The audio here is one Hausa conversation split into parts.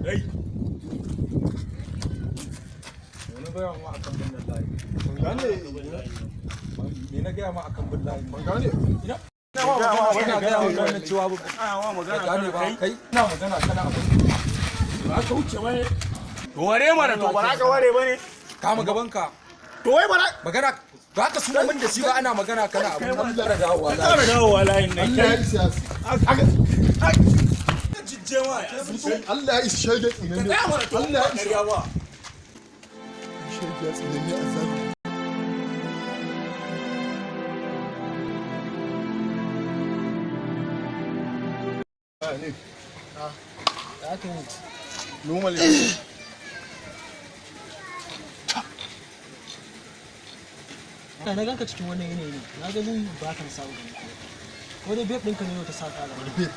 Kai. Wani gaya ma akan bin nan layi. Ban gane. Me na gaya ma akan bin layi? Ban gane. Ina ina gaya ma magana cewa ba Magana gane ba kai. Ina magana kana abu. Ba ka wuce wani. To ware mana, to ba za ka ware ba ne? Kama gaban ka. To wai ba za Magana ba ka suna min da shi ba, ana magana kana abu. Allah da dawowa layi. ka dawowa layin nan. Allah ya isa. Jijje ma ya. Allah ya isa shege tsinanne. Tsaya mana to. Allah ya isa Ƙarya ba. shege tsinanne azabi. Ne. Normal. Na ganka cikin wannan yanayi ne, na ga zan ba ka samu gani. Ko dai babe ɗinka ne yau ta sa ka gaba? Babe,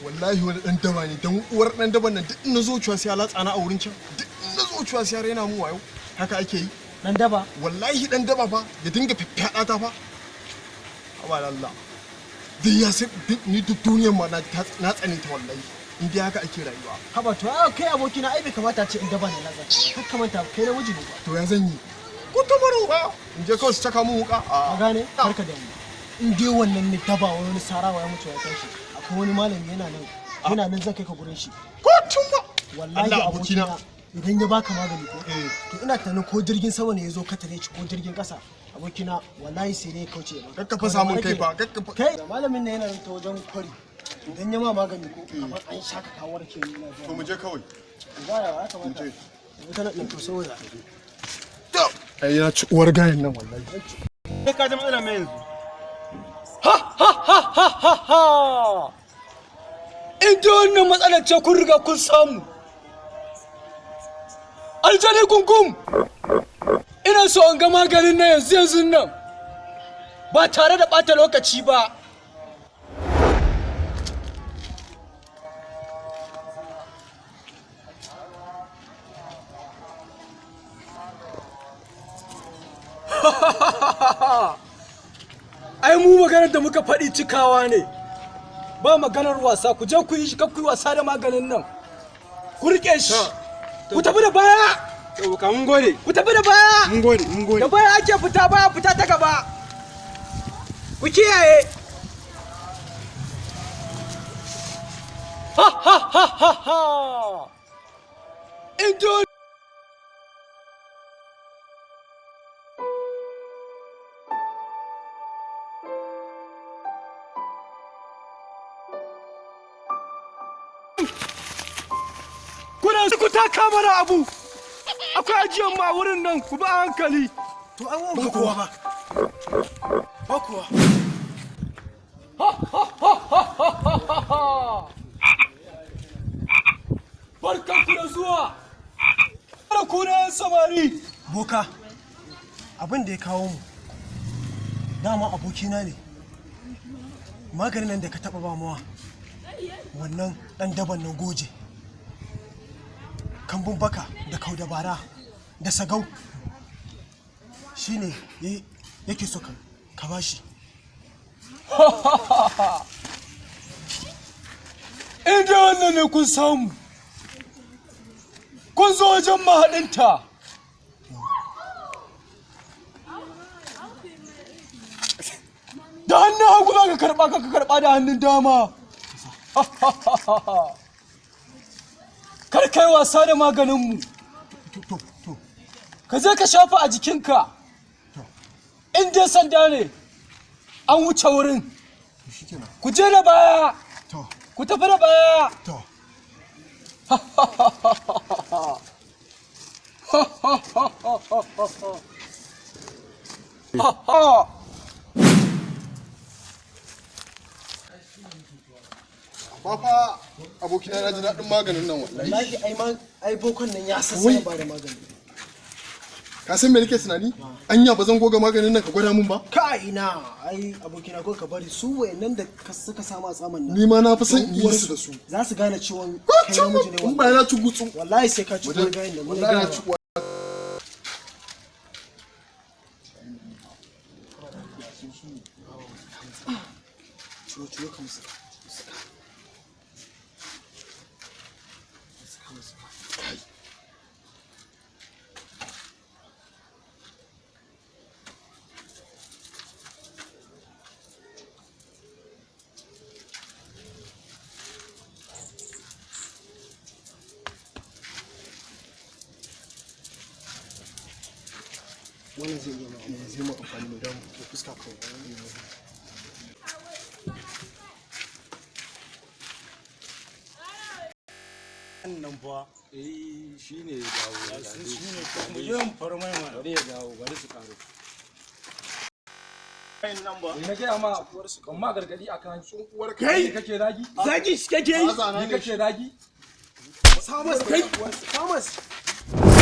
wallahi wani dan daba ne, dan uwar dan daban nan, duk in na zo cuwa sai ya latsa na a wurin can. Duk in na zo cuwa sai ya raina mu wayo. Haka ake yi. Dan daba? Wallahi dan daba fa, ya dinga fiffiyaɗa ta fa. Haba da Allah. Duk ya sai duk ni duk duniyar ma na tsane ta wallahi. In dai haka ake rayuwa. Haba to, a kai abokina, ai bai kamata a ce in daba ne latsa. Kar ka manta kai namiji ne ba. To ya zan yi? Ko ta baro ba? In je kawai su caka mun wuka. Ka gane? Kar ka damu. In dai wannan ne daba wani sarawa ya mutu ya tashi. Akwai wani malami yana nan. Yana nan, zan kai ka gurin shi. Ko tun ba. Wallahi Allah abokina. abokina, idan ya baka magani ko? Eh. To ina tunanin ko jirgin sama ne ya zo ka tare shi ko jirgin kasa. Abokina, wallahi sai dai ya kauce ba. Kar ka fasa mun kai fa, kar ka Kai malamin ne yana nan ta wajen kwari. Idan ya ma magani ko kamar an shaka ka warke ni ina To mu je kawai. zuwa. Ya kamata. Je. Mutane ɗin to saboda. Ai na ci uwar gayan nan wallahi. Kai ka ji matsala mai yanzu. Ha! In ji wannan matsalar ce kun riga kun samu. Aljani gungum! Ina so in ga maganin na yanzu yanzu nan. Ba tare da ɓata lokaci ba. Ai mu maganar da muka faɗi cikawa ne. Ba maganar wasa, ku je ku yi shi, kar ku yi wasa da maganin nan. Ku riƙe shi. Ku tafi da baya. To ka mun gode. Ku tafi da baya. Mun gode, mun gode. Da baya ake fita, baya fita ta gaba. Ku kiyaye. Ha ha ha ha ha. In ji kuna ku taka mana abu. Akwai ajiyar ma wurin nan, ku ba a hankali. To ai ba kowa ba. Ba kowa. Barkan ku da zuwa. Da ku na samari. Boka, abin da ya kawo mu, dama abokina ne. Maganin nan da ka taɓa ba mawa, wannan ɗan daban nan goje. Kambun baka da kaudabara da sagau shi ne yake so ka bashi. Inda wannan ne kun samu. Kun zo wajen mahaɗinta. Da hannun hagu za ka karɓa, ka karɓa da hannun dama. Kar kai wasa da maganinmu. To, to, to. Ka je ka shafa a jikinka. In dai sanda ne, an wuce wurin. To shikenan. Ku je da baya. To, Ku tafi da baya. to. Ha. Amma fa abokina, na ji daɗin maganin nan wallahi. Wallahi ai ma ai bokon nan ya sassa ya bada magani. Ka san me nake tunani? Anya ba zan goga maganin nan ka gwada mun ba? Ka ina, ai abokina, ko ka bari su wayannan da suka samu a tsaman nan. Ni ma na fi son in yi su da su. Za su gane ciwon Ko kai cin namiji ne in ba wallahi. na ci gutsu. Wallahi sai ka ci uwar gayan nan. Wallahi na ci uwar. Ciwo ciwo ka musu. Suka. Wannan zai iya ma Zai mu amfani mu damu da fuska kawai. Nan fa. Eh, shine ya dawo. Su ne ko mu je mu farmai mana. Bari ya dawo, bari su karo. Nan ba. Na gaya ma uwarsu kan ma gargadi akan Uwar kai kake zagi? Zagi shi kake yi? Ni kake zagi? Samas kai. Samas.